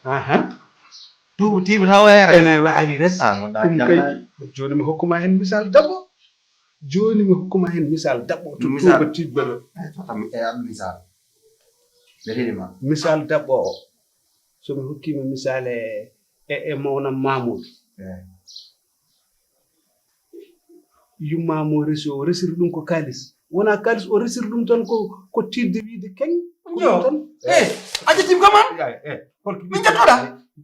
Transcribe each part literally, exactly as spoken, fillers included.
Aha. Tuuba tiiba taw heere. Ene waawi res. Ah, ɗum kay. Jooni mi hokkuma heen misal daɓɓo. Jooni mi hokkuma heen misal daɓɓo. To tuuba tiiba ɗo. Eh, to tam e am misal. Ɓe heli ma. Misal daɓɓo o. So mi hokkima misal e, e, e mawnam Mamoudou. Eh. Yumma mo resi o resiri ɗum ko kalis. Wona kalis o resiri ɗum tan ko, ko tidde wiide keng. Ko ɗum tan. Eh, a ƴettim kam an? Min ƴettoɗa?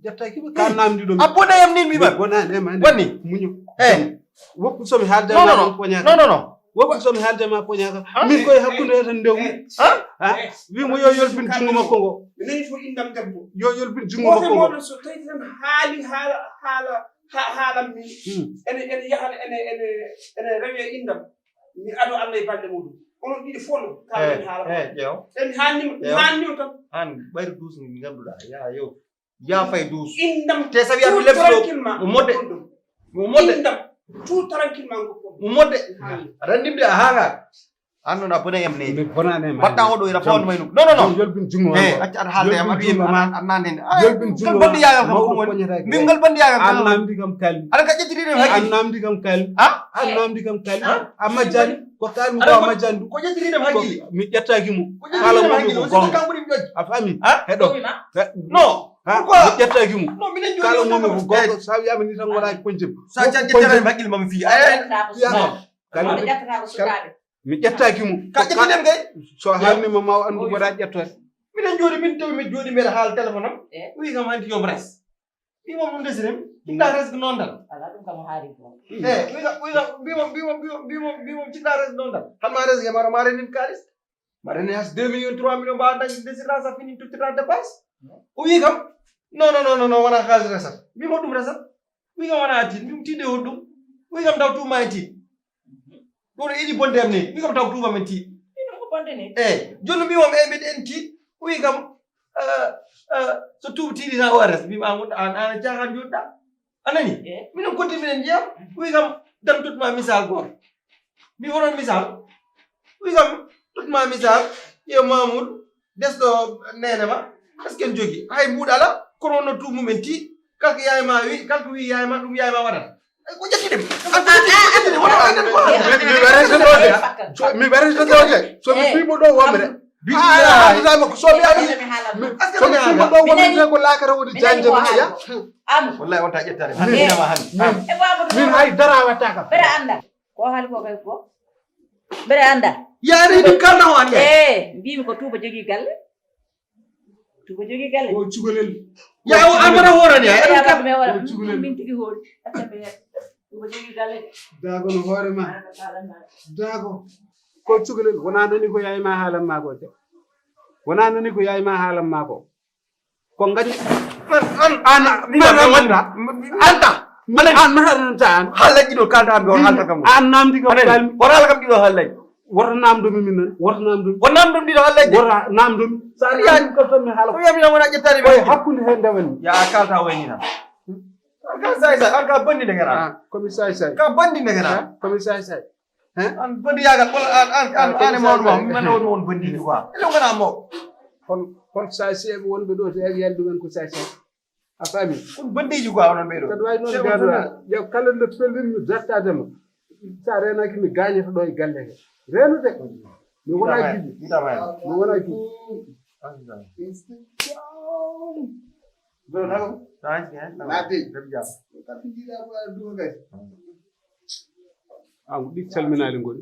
Ƴettaki ma. Ka namdi ɗum. A bonayam ni mi ɓan. Bonani ma. Wonni. Muño. Eh. Woppu somi haalde ma ɗum poñaka. Non, non, non. Woppu somi haalde ma poñaka. Min koye hakkunde tan ndew. Ha? Wi mo yo yolbin jungo makko ngo. Mi nani fof indam debbo. Yo yolbin jungo makko ngo. So tawi tan haali haala, haala, ha-, haalan mi. Ene, ene yahan, ene, ene, ene rewe indam. Mi ado Allah e balɗe muɗum. Onon ɗiɗi fof no kaalen haala. Eh, ƴeew. E mi haannima, mi haannima tan. An ɓayri duus ndi ngannduɗaa. Ya yo. Ya fay duus. Indam. Te sabi aɗa leppi ɗo. Mo modde. Mo modde. Indam. Tout tranquillement ngo. Mo modde. Aɗa anndi mi de a haanga. An noon a bonay am neydi. Mi bonani ma. Mbaɗɗa oɗo ira fawde may ɗum. Non, non, non. Yolbin jungo. Eh, acca aɗa haalde am aɗa yimi aɗa nande. Yolbin jungo. Ngal bandi yagal kam ko woni. Min ngal bandi yagal kam. An namdi kam kali. Aɗa ka ƴettiri ɗum haqqi. An namdi kam kali. Ha? An namdi kam kali. A majjani. Ko kali mi ko a majjani ɗum. Ko ƴettiri ɗum haqqi. Mi ƴettaki mo. Kala mo mi ko gonga. A fami? Ha? Heɗo. No. Ha? Mi ƴettaki mo. No, minen joni. Kala mo mi ko gonga. Sa wiyama ni tan wala ko jëm. Sa jan ƴettira ɗum haqqi mo mi fi. Ay. Kala. Mi ƴettaki mo. Ka ƴettinen kay. So haalnima ma o anndu mboɗa ƴettoy. Minen jooɗi min tawi mi jooɗi mbeɗa haala téléphone am. Wi kam hanti yomi res. Wi mom ɗum desirim. Ciɗɗa res ko noon tan. Ala ɗum kam haari ko. E wi kam wi kam mbimo mbimo mbimo mbimo mbimo ciɗɗa res noon tan. Hal ma res ke maro ma renin kalis. Ma renin has deux millions trois millions mbawa dañde desirɗa sa fini tottita dépense. O wi kam non non non non wona halis resat. Mbimo ɗum resat. Wi kam wona tiiɗ mbimo tiiɗde honɗum. Wi kam taw tuuma e tiiɗ. Ɗum no iɗi bonde am ni. Wi kam taw tuuma men tiiɗ. Ɗum ko bonde ni. Eyi jooni mbimo e mbiɗa en tiiɗ. Wi kam so tuuba tiiɗi na ores mbima an an an caahan joɗɗa. A nani? Minen kotti minen jeeyam. Wi kam dan totma misal goto. Mi onon misal. Wi kam totma misal. Yo mamoud desɗo nene ma. Est ce que en jogi hay mbuɗa ala kono wonno tuuba mumen tiiɗ. Kala ko yaay ma wi kala ko wi yaay ma ɗum yaay ma waɗata. Ko ƴetti ɗum. Mi werete ɗo de. Mi werete ɗo de. So mi fiimo ɗo womre. Billahi. Somi ami somi fiimo ɗo womre ko lakara woni janje ma ya. Wallahi wonta ƴettare. Min hay dara watta kam. Ko haali ko kay ko? Mbeɗa annda. Yaari ɗum kalna o annda. E mbimi ko tuuba jogii galle. Tuuba jogii galle. Ko cukalel. Ya o amana horani ay. Aɗum kam. Ko cukalel. Min tigi hori. Tuuba jogii galle. Daago no hoore ma. Daago. Ko cukalel wona nani ko yaay ma haalan ma ko de. Wona nani ko yaay ma haalan ma ko. Ko ngadi an an an an anta. Mane an mata an ta an. Halaji do kanda an do halta kam. An namdi kam kalmi. Wala kam dido halay. Wota namdo mi min. Wota namdo. Wota namdo dido halay. Wota namdo mi. Sa yani ko to mi hala. Ko yami wona jettari be hakkunde hen dawani. Ya kalta wayni na. An ka sai sai an ka bandi de gara. Ko mi sai sai. Ka bandi de gara. Ko mi sai sai. An bandi yagal wala an an an an mo mo man won won bandi quoi. Elo ngana mo. Kon kon sa seeɓe wonɓe ɗo to eg yaldu men ko sa sa. A faami? Kon bandiji quoi onon ɓe ɗo. Kadi wawi noon gado ya kala nde pellin mi dartade ma. Sa renaki mi gañata ɗo e galle he. Renude. Mi wona gidi. Mi wona gidi. Bro nako. Nade. Debja. Ko jiɗa ko a duwa kadi. An ɗi calminaali ngoni.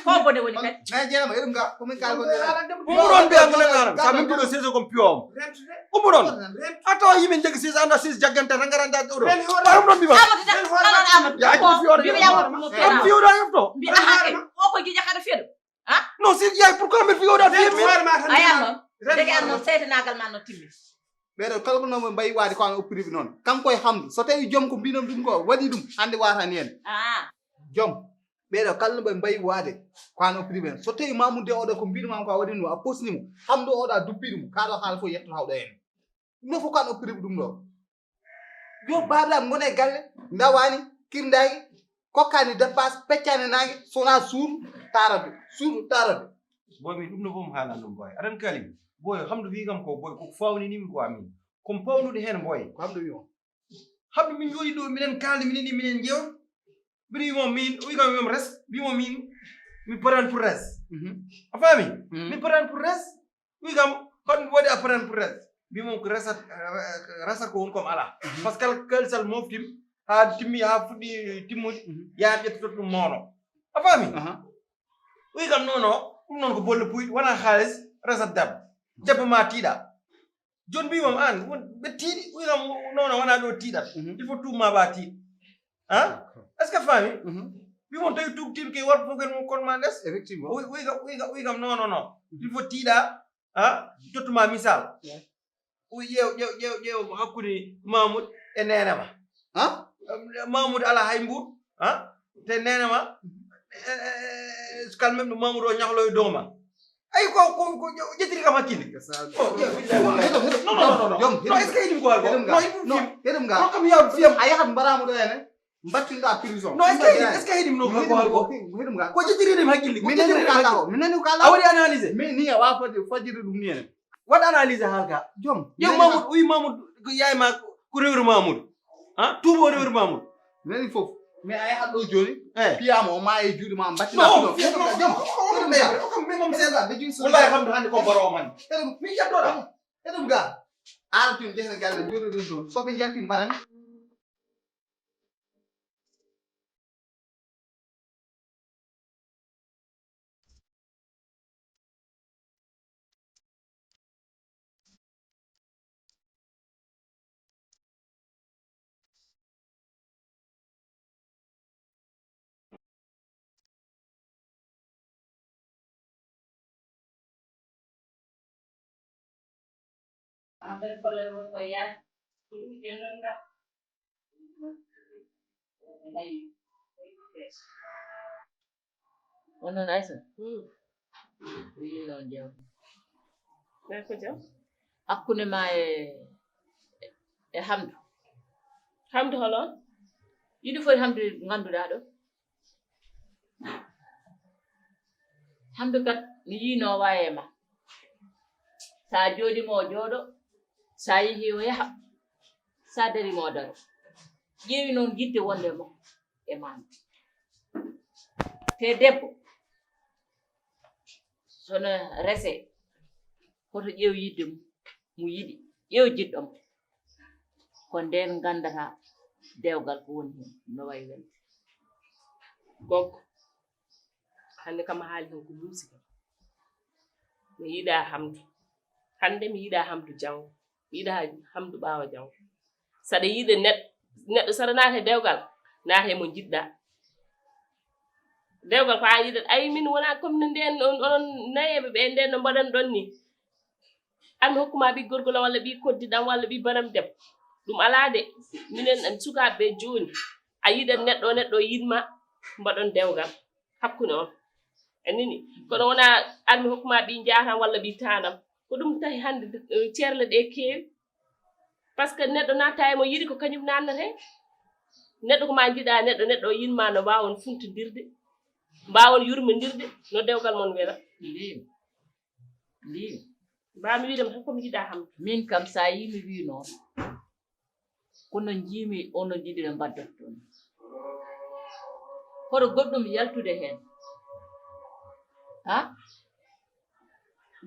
Ko bone woni kadi. Mais jeema, eɗum ga, ko min kaal ko nde. Ɗum ɗon mbiya ko nde ngaram. Sa min ɗo sese kon piyo. Ɗum ɗon. A tawa yimɓe jaggi sese anda sese jagganta tan garanta ɗo. Ɓarum ɗon mbiya. Amadou tan, ala Amadou. Ya, ko fiyo. Mbiya Amadou mo fiyo. Fiyo da yefto. Mbiya o ko gija kada fiyo. Ha? Non, si yaay, pourquoi mbiɗa fiyo da fiyo mi? Aya noon. Dege an noon, seytanaagal ma no timmi. Ɓeeɗo kala ko noon mbayi waade ko an o privé noon. Kanko e Hamdu. So tawi joom ko mbinom ɗum ko waɗi ɗum, hannde waata ni en. Ah. Joom. Ɓeeɗo kala no ɓe mbayi waade ko an o privé. So tawi Mamoudou de oɗo ko mbiɗum an ko a waɗi ɗum, a posni mo. Hamdu oɗo a duppi ɗum. Kaɗo haala fof yettoto hawɗo en. Ɗum ɗo fof ko an o privé ɗum ɗo. Yo baabiraam ngone e galle, ndawaani, kirndaaki, kokkaani dépasse, peccaani naange, so wonaa suudu taarade, suudu taarade. Boy, min ɗum no fof mi haalan ɗum, boy. Aɗa anndi kaali, boy, Hamdu wii kam ko, boy, ko fawnini mi ko amin. Ko mi pawnude heen, boy. Ko Hamdu wii on? Hamdu min njooɗi ɗo, minen kaaldi, minen ni, minen njeewa. Mbiɗa wii mo min, o wii kam, wii mo res, wii mo min, mi paran pour res. Mhm. A faami? Mhm. Mi paran pour res. Wi kam, hon waɗi apprendre pour res. Mbi mum ko resat, resat ko woni comme ala. Mhm. Parce que kala kalisal moftim, ha timmi, ha fuɗɗi timmude, mhm, yaha ƴettoto ɗum nono. A faami? Aha. Wi kam nono, ɗum noon ko bolle puyɗi, wona haalis, resat debbo. Debbo ma tiiɗa. Joni mbi mum an, won ɓe tiiɗi, wi kam nono wona ɗo tiiɗat. Mhm. Il faut tout ma ba tiiɗ. Hein? D'accord. Est-ce que a faami? Mhm. Wi mum tawi tout tiiɗ ke warta fof ken kon ma ndes. Effectivement. Wi, wi kam, wi kam, wi kam non, non, non. Il faut tiiɗa, ha? Tottuma misal. Yeah. O ƴeew, ƴeew, ƴeew, ƴeew hakkunde Mamoud e nene ma. Ha? Mamoud ala hay mbuuɗ, ha? Te nene ma, e, e, e, quand même no Mamoud o ñahlo e dow ma. Ay ko, ko, ko ƴettiri kam hakkille. Ko sa- Oh, ƴeew, billahi, wallahi. Heɗum, heɗum. Non, non, non, non. Jom, non, heɗum. Est-ce que heɗum ko hal ko? Heɗum ga. Non, il faut non, film. Heɗum ga. Rokkam yaw film. A yahat mbaramo ɗo ene. Mbattinɗa prison. Non, est-ce que, est-ce que heɗum no ko hal ko? Heɗum ga. Ko ƴettiri ɗum hakkille. Ko ƴettiri ɗum hakkille. Min nani ko kala. A waɗi analyse. Min ni a wawa fajiri, fajiri ɗum ni ene. Waɗ analyse haalka. Jom. Ƴeew Mamoud, wi Mamoud, ko yaay ma ko rewru Mamoud. Ha? Tuubo rewru Mamoud. Nani fof. Mais a yahat ɗo joni. Eh. Piyama o ma e juuɗe ma mbattina. Non, non, non, jom. Ko ɗum ɓe. Ko ɗum ɓe mom senda. Ɓe juuɗe wallahi kam hande ko baro man. Heɗum mi jattoɗa. Heɗum ga. Ara tun jehna galle jooɗo ɗum ɗon. So ɓe jalti mbaran. On noon Aysata. Wi noon jam. Ɓe ko jam? Hakkunde ma e, e Hamdu. Hamdu holo? Yiɗi foti Hamdu ngannduɗaa ɗo. Hamdu kat mi yiino waaye ma. Sa jooɗi mo o jooɗo, sa yehi o yaha, sa dari mo o daro. Ƴeewi noon yidde wonde mo e maami. Te debbo, sono rese, hoto ƴeew yidde mum, mo yiɗi, ƴeew jiɗɗo mo. Ko ndeen nganndata dewgal ko woni heen, no wayi welde. Goggo, hannde kam a haali heen ko muusi kam. Mi yiɗaa Hamdu. Hannde mi yiɗaa Hamdu janngo. Mi yiɗaa Hamdu ɓaawo janngo. Saɗa yiɗa neɗɗo, neɗɗo saɗa naata e dewgal, naata e mo njiɗɗaa. Dewgal ko an yiɗata. Ay, min wonaa comme no ndeen on, onon nayeeɓe ɓe ndeen no mbaɗan ɗon ni. An hokkuma ɓi gorgol am walla ɓi koddiɗam walla ɓi banam debbo. Ɗum alaa de. Minen en sukaaɓe ɓe jooni. A yiɗat neɗɗo, neɗɗo yiɗma, mbaɗon dewgal hakkunde on. A nini? Kono wonaa an mi hokkuma ɓi njaatam walla ɓi taanam. Ko ɗum tahi hannde, eh, ceerle ɗe keewi. Parce que neɗɗo natta e mo yiɗi ko kañum nannata heen. Neɗɗo ko ma njiɗa neɗɗo, neɗɗo o yinma no mbawon funtindirde, mbawon yurmindirde, no dewgal mon wela. Ndin, ndin. Mbawmi wiide mo tan ko mi yiɗa Hamdu. Min kam sa yi mi wi noon, kono njiimi ono jiɗi no mbaddata ɗum. Hoto goɗɗum yaltude heen. Ha?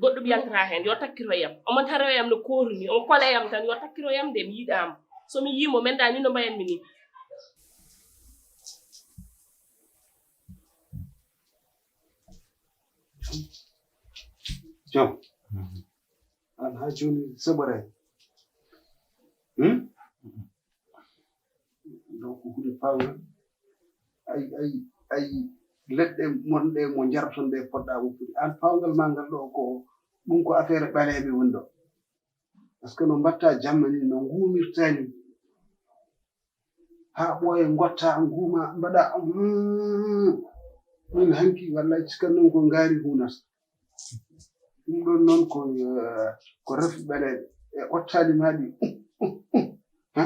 Goɗɗum yaltata heen, yo takkito e yam. Omo taro e yam no kooru ni, omo kola e yam tan, yo takkito e yam de, mi yiɗaama. So mi yii mo, men da ni no mbayanmi ni. Jom. An haa jooni saɓoraani. Hmm? Ɗo ko huunde pawngal. Ay, ay, ay, leɗɗe mon ɗe mo njaroton ɗe poɗɗa woppude. An pawngal ma ngal ɗo ko ɗum ko affaire ɓaleeɓe woni ɗo. Parce que no mbatta jamma ni, no ngumirta ni. Haa ɓooya ngotta nguuma mbaɗa, mm, min hanki walla cikkan noon ko ngaari hunata. Ɗum ɗon noon ko, eh, ko rafi ɓaleeɓe e ottaali maaɗi. Ha?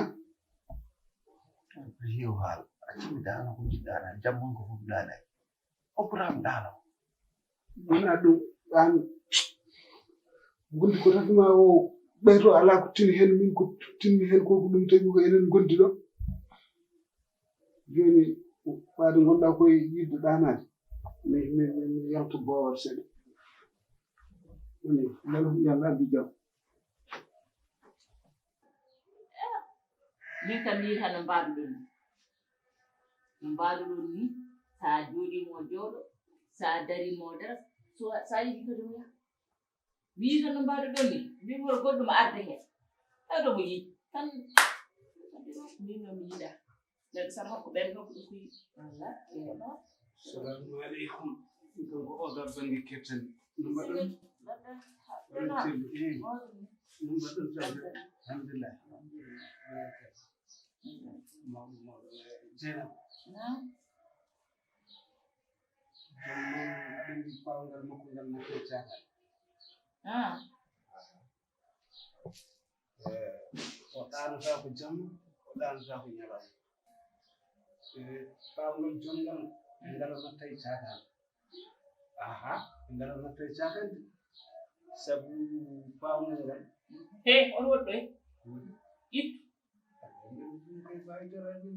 Ko heew haala. Acci mi daana ko njiɗɗa daal. Jam mon ko fof daana. O potaani daana. Wona ɗum, an, gondi ko rafi ma o ɓeyto alaa ko tini heen, min ko tinmi heen ko ko ɗum tagi ko enen gondi ɗo. Jooni, ɓaade ngonɗa koye yiɗde ɗaanaade. Mi, mi, mi, mi yalta boowal seeɗa. Woni, lalo, yalla addu jam. Min kam mi yiita no mbaɗuɗon ni. No mbaɗuɗon ni, sa jooɗi mo jooɗo, sa dari mo dara, so, sa yiɗi kadi mo yaha. Mi yiita no mbaɗuɗon ni, min wuro goɗɗum arde heen. Tawi ɗo mo yiɗi, tan, min noon mi yiɗa. Neɗɗo saɗa hokko ɓen ɗo ko ɗum ko yiɗi. Walla, ɗum ko noon. Salamu aleykum. Ɗum ko oɗo bannge kettani. No mbaɗon? Mbaɗɗon? Mbaɗɗon? Mbaɗɗon? Mbaɗɗon? Alhamdulillah. Mawɗo, mawɗo, eh, Jeynaba. Naam. Jooni noon, aɗa anndi pawngal makko ngal nafi e caatal. Ah. Eh, o ɗaanotaako jamma, o ɗaanotaako ñalawma. Eh, pawngal jonngal, ngal natta e caatal. Aha, ngal natta e caatal de. Sabu pawngal ngal. He, on woɗɗo he? Ittu.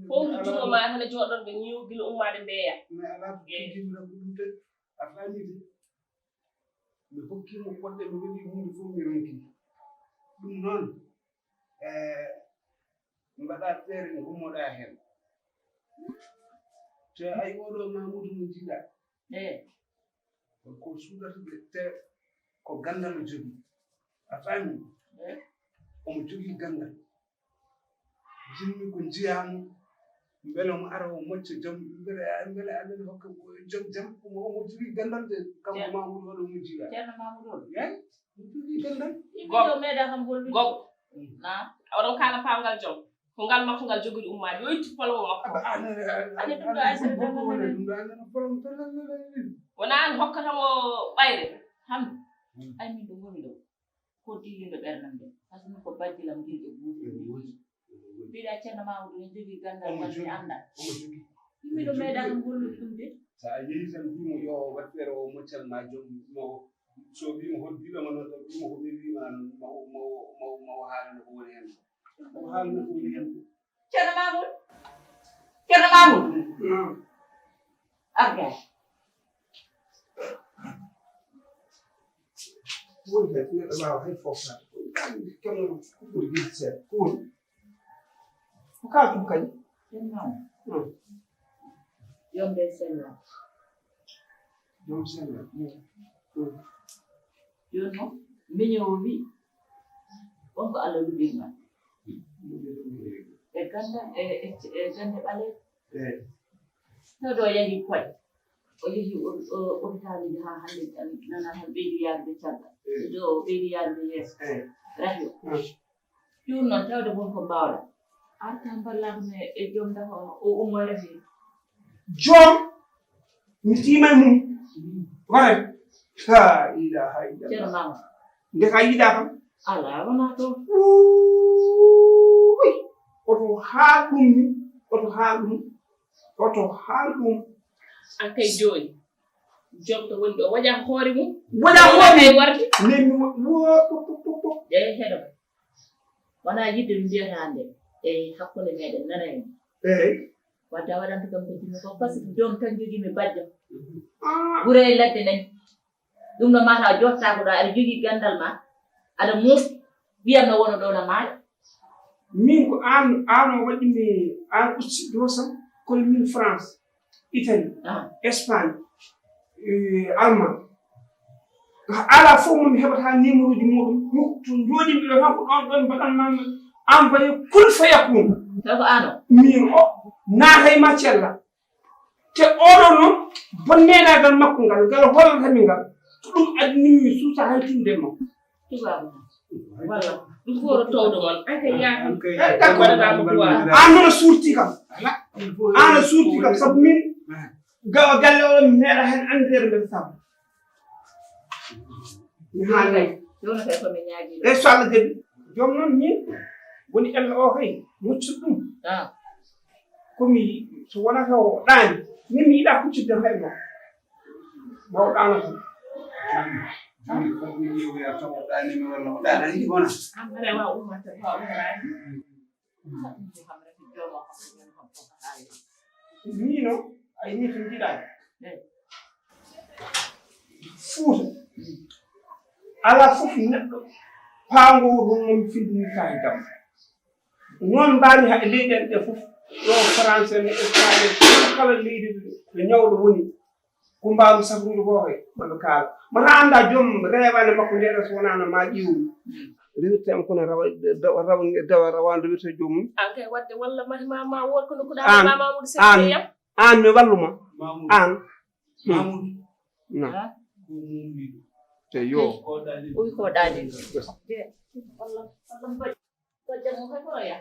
Fof no juuɗo ma tan e jooɗorɓe ñiiw gila ummaade mbeeya. Mais alaa ko tigi mi rabbu ɗum tan. A faamii de? Mi hokkii mo poɗɗe, mi waɗii huunde fof, mi ronki. Ɗum noon, eh, mbaɗaa feere, ngummoɗaa heen. Te ay, oɗo Mamuudu mo njiɗɗaa. Eh. Ko suuɗata ɓe, te ko ganndal o jogii. A faamii? Eh. Omo jogii ganndal. Jinmi ko njiyaa mo, mbele omo ara o mocca jom, mbele, mbele Allah ne hokka jom jam, omo, omo jogii ganndal de, kanko Ceerno. Mamuudu oɗo mo njiɗɗaa. Ceerno Mamuudu oɗo? Eey, omo jogii ganndal. Yimɓe Gom. Ɗo meeɗaa kam hollude. Gom. Mm. Naam. Oɗon kaala pawngal jom. Ko ngal makko ngal jogori ummaade, yo ittu polongo makko. Ade ɗum ɗo Aysata ɗum ɗo, ade ɗum ɗo, ade ɗum ɗo, ade ɗum ɗo. Wona an hokkata mo ɓayre. Hamdu. Ay min ɗo ngomi ɗo. Ko dillindo ɓernam nde. Par ce que ko bajjilam gilɗe buuɗi. Mbiɗa Ceerno Mamadou ne jogii ganndal ngal mi anndaa. Miɗo meeɗaano gollude ɗum de. So a yehi tan, mbii mo yo o waɗ feere o moccal ma joom mo. So wii mo hol biɗo mo noon tan, wii mo ko min wii ma noon, ma o, ma o, ma o, ma o haalano ko woni heen ko. Ma o haalano ko woni heen ko. Ceerno Mamoudou. Ceerno Mamoudou. Arga. Woni kadi neɗɗo waawa hay foftaade. Ko ɗum kam noon ko ɓuri yiɗde seeɗa. Ko woni? Ko kaalɗum kadi? Ceerno Mamoudou. Yomde sella. Joom sella. Jooni noon, miño o wi, on ko Allah luɓirma. E ganda, e, e, e gande ɓaleeɓe. Eey. Taw ɗo yari poƴ. O yehi o, o, opitaaluuji haa hannde, nana tan ɓeydi yaarude caggal. Eey. Ɗo o ɓeydi yaarude yeeso. Eey. Rahi o. Hmm. Ɗum noon, tawde won ko mbaawɗa. Arta mballaaka mi e joom dafa o, o ummoyra heen. Joom, mi tiima e mum. Ware. La ilaha illallah. Ceerno Mamadou. Nde ka yiɗa kam? Alaa, wonaa toon. Uuy. Oto haal ɗum ni. Oto haal ɗum. Oto haal ɗum. An kay jooni. Joom to woni ɗo. Waɗa hoore mum. Waɗa hoore mum. Warde. Min mi wo-, wo-, pop, pop, pop, pop. Eey, heɗo. Wonaa yiɗde mi mbiyata nde. Eey, hakkunde meɗen nana en. Eey. Wadde a waɗanta kam ko jinmi ko, par ce que joom tan jogii mi bajjo. Ah. Gure e ladde nani. Ɗum no mata jottaako ɗo, aɗa jogii ganndal ma, aɗa muusi, ɓiyam no wona ɗo na maayo. Min ko aan, aan o waɗi mi, aan usti doosam, kono min France, Italie, ah. Espagne, eh, Allemagne. Alaa fof mo mi heɓata numéro ji muɗum. Yo, to njooɗimi ɗo tan ko ɗon, ɗon mbaɗan ma envoyé kun fayakun. Taw ko aan o? Min o, naata e ma cella. Te oɗo noon, bonneeɗaagal makko ngal, ngal hollata mi ngal. Ko ɗum addi mi suusa hay tinde mo. Tubaabu. Walla. Ɗum ko oɗo towɗo mon. An kay yaa kam. An kay. Eh, d'accord. Waɗanaa mo duwaa. An noon a suurti kam. An a suurti kam, sabu min, ga-, galle oɗo mi meeɗa heen anndeede nder sabu. Mi haalay. Jooni kay ko mi ñaagii. Eh, so Allah jaɓi. Joom noon min woni ella o kay, muccuɗo ɗum. Ah. Ko mi, so wonata o ɗaani, min mi yiɗa huccude hay mo. Ma o ɗaano tan. Jooni, jooni fof mi ƴeewoya taw o ɗaani mi walla o ɗaanani wona. An rewa ummata, ma ummoraani. Miino, ay ni to njiɗaani. Fuuta, alaa fof neɗɗo paangoowo honno mi findinirta e jam. Noon mbaami haa e leyɗeele ɗe fof, ɗo France en, Espagne en, kala leydi ɗo ñawɗo woni. Ko mbaawmi safrude ko he, maɓe kaala. Mata annda joom rewaande makko nde, so wonaa no ma ƴeewu. Rewirta am kono rawa, rawa, rawa, rawa, rawa rewirta joomum. An kay wadde walla mata ma, ma wood kono kuɗa an, ma Mamoudou Seck an, yam. An mi walluma. Mamoudou. An. Mamoudou. Na. Ha? Ko mum wiɗo. Te yo. Uy ko ɗaade. Yes. Walla, walla mbaɗi. Ko jam ko kay ko ya.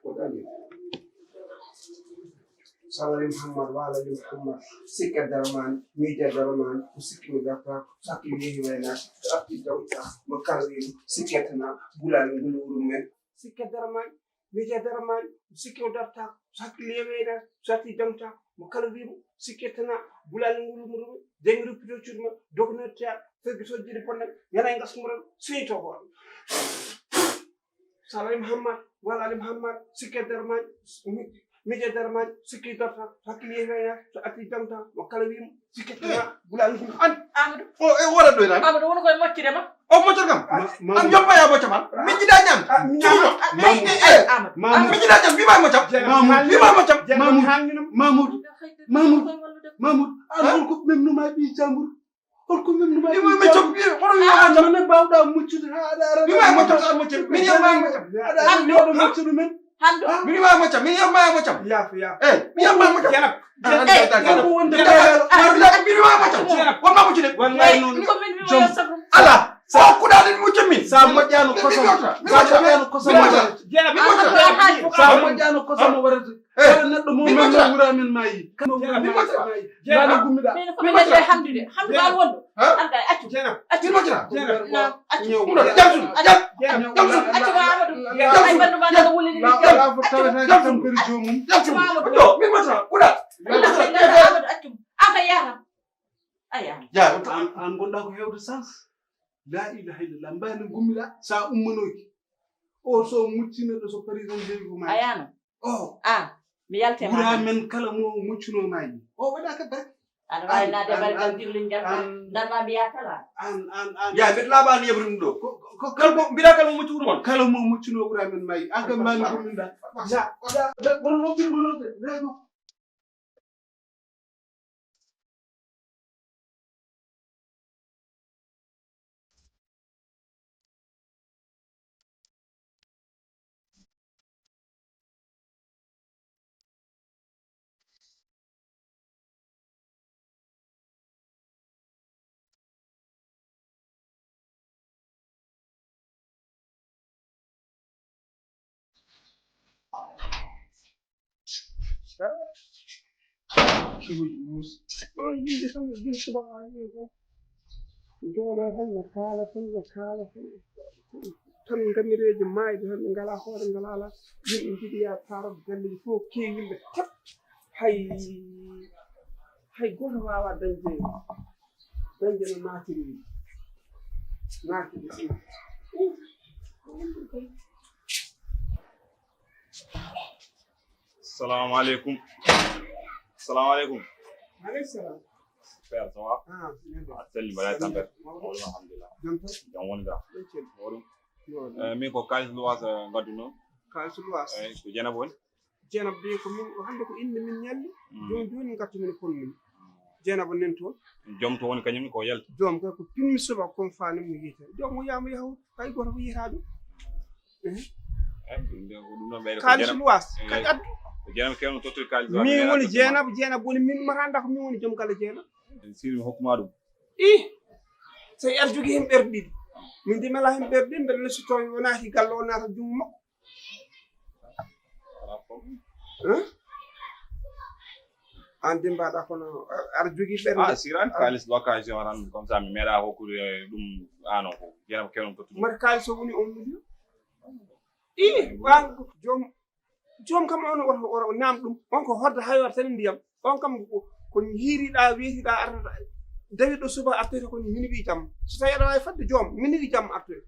Ko ɗaɗi. Salali Muhammad, walali Muhammad, sikke darmani, miija darmani, ko sikki mi darta, sakki mi yehi wayna, so arti dawta, mo karri, sikke tana, bulali ngulu wuro men. Sikke darmani, miija darmani, ko sikki o darta, sakki lewena, so arti dawta, mo kala wimo, sikke tana, bulali ngulu wuro men, jangi rupito cuuɗi ma, dognirta, fergi sojjiri bonne, yana e ngas mural, seyto hoore. Salay Muhammad, walali Muhammad, sikke darmani, mi-, miije darmani, sikki darta, hakkille yehi wayna, so arti damta, mo kala wimo, sikke tana, bulal hum. An, Amadou. O, e wara ɗo tan. Amadou, woni koye moccire ma. O mocca kam. Ma-, Mamoudou. An jompa ya mocca man. Min jiɗa ñam. Ah, min jiɗa ñam. Mamoudou. Eh, eh, Amadou. Mamoudou. Min jiɗa ñam, wima mocca. Mamoudou. Wima mocca. Mamoudou. Mamoudou. Mamoudou, Mamoudou, an hol ko memnuma ɓi jambur? Hol ko memnuma ɓi jambur? Mane bawɗa muccude ha aɗa ara. Mi ma mo tan mo tan. Min yamma mo tan. Aɗa ara mi waɗa muccude men. Hando. Min ma mo tan. Min yamma mo tan. Yaaf, yaaf. Eh, min yamma mo tan. Janab. Janab. Ko wonde ko yalo. Mar la min ma mo tan. Won ma mo tan. Wallahi non. Ko min mi wala sabru. Ala. Sa kuɗaɗen muccu min. Sa moƴƴano kosam. Sa moƴƴano kosam. Janab. Sa moƴƴano kosam warata. Kala neɗɗo mo men no wura men mayi. Kala mo wura men mayi. Dana gummiɗa. Min ko min neɗɗo e hamdude. Hamdu ma wonɗo. Hamdu ay accu. Accu. Accu. Accu. Accu ma Amadou. Ay bandu ma nana wulini. Accu. Accu ma Amadou. Accu. Aka yara. Aya. An, an gonɗa ko hewde sans. La ilaha illallah. Mbani gummiɗa sa ummanoki. O so muccino ɗo so président jeeyi ko ma. Ayano. Oh. Ah, mi yalte ma. Wura men kala mo muccuno mayi. O waɗa ka barke. Aɗa wawi naade bargal dirlin ngal. Darma mbiya kala. An, an, an. Ya, mbiɗa laaɓa an yeɓri ɗum ɗo. Ko, ko, kala mo mbiɗa kala mo muccu wuro mon. Kala mo muccuno wura men mayi. An kam mani ko min da. Ya, ya, ya, bono no bin bono de. Suuji mus. Ɗo yimɓe tan ko jin subaka ni ko. Jooɗo tan ɓe kaala tan ɓe kaala tan. Tan ngamireeji maayde tan ɓe ngalaa hoore ngalaa alaa. Yimɓe njiɗi yaa taaroo galleeji fof keewi yimɓe tan. Hay hay gooto waawaa dañde dañde no naatiri ni. Naatiri ni. Salamu aleykum. Salamu aleykum. Aleykum salam. Père, ça va? Ah, bien. Ah, salut, voilà, ça va. Alhamdulillah. Jam tan? Jam woni ga. Ɗum celli. Ko ɗum? Yo ɗum. Eh, min ko kaalis luwaas, eh, ngadduno. Kaalis luwaas? Eh, ko Jeynaba woni? Jeynaba de ko min, o hannde ko innde min ñalli. Mm. Jooni jooni ngattu min kono min. Jeynaba nen toon. Joom to woni kañum ko yalti. Joom kay ko pinmi suba kon faani mo yiite. Joom o yaama yahu kay goto ko yiita ɗum. Eh? Eh, ɗum de, ko ɗum ɗon ɓeyde ko kaalis Jeynaba. Luwaas, eh, kadi addu. Ko Jeynaba kewno tottude kaalis luwaas, min woni Jeynaba, Jeynaba woni min mata nda ko min woni joom galle Jeynaba. Sirmi hokkuma ɗum. Ih, so aɗa jogii heen ɓerɗe ɗiɗi. Min de mi alaa heen ɓerɗe ɗiɗi, mbeɗa anndi so tawii o naati galle o naata junngo makko. Hein? Aan de mbaɗa kono aɗa jogii ɓerɗe. Ah, sirani kaalis location tan comme ça mi meeɗa hokkude ɗum ano ko Jeynaba kewno tottude. Mbaɗa kaalis o woni on million. Ih, ɓaan joom Joom kam on o, o, o naam ɗum. On ko hodda hayoore tan e ndiyam. On kam ko, ko hiiriɗa, weetiɗa, artata. Dawiɗo suba artoyta ko minuit jamma. So tawi aɗa waawi fadde joom, minuit jamma artoyta.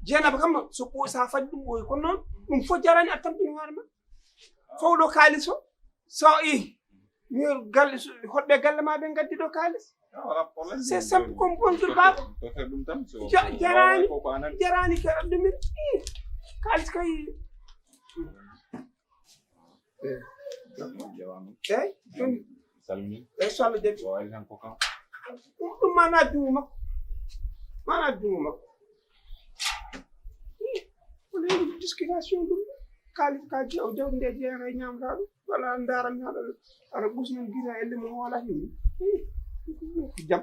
Jeynaba kam so ɓo-, sa fadde ɗum ɓooyi. Kono noon, ɗum fof jarani aɗa tampini hoore ma. Fawɗo kaalis o, so i, mi galle, so, hoɗɓe galle ma ɓe ngaddi ɗo kaalis. Ah, wala problème. C'est simple comme bonjour, baba. Ɗum tan, so, ja-, so jarani, wawa ko ko anani. Jarani ka ɗum min. Ih, kaalis kay. Eh. Ƴeewama. Eyi, ɗum. Salmini. Eyi, so Allah jaɓi. O ari tan ko kam. Ɗum, ɗum mana juumo makko. Mana juumo makko. Ih, ko leydi discrimination ɗum. Kaalis ka jew, jawdi nde jeeyata e ñamra ɗum. Wala ndaara mi haɗa, haɗa ɓusnoo gila e limo hoola himɓe. Ih, ko jam.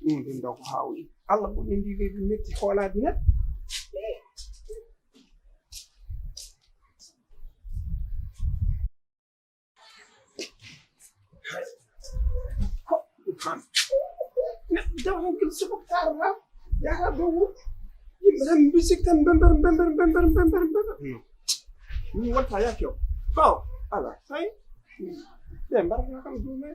Ɗum ɗum ɗo ko haawi. Allah ɓuri ndi leydi metti hoolaade neɗɗo. Ih. Ko ɗum han. Neɗɗo dawa hen kadi suka tarata. Yahata dow wuro. Yimɓe tan mbisik tan mbember, mbember, mbember, mbember, mbember. Min watta yaake o. Ɓaawo. Ala. Hay. Ɓe mbarata kam duume.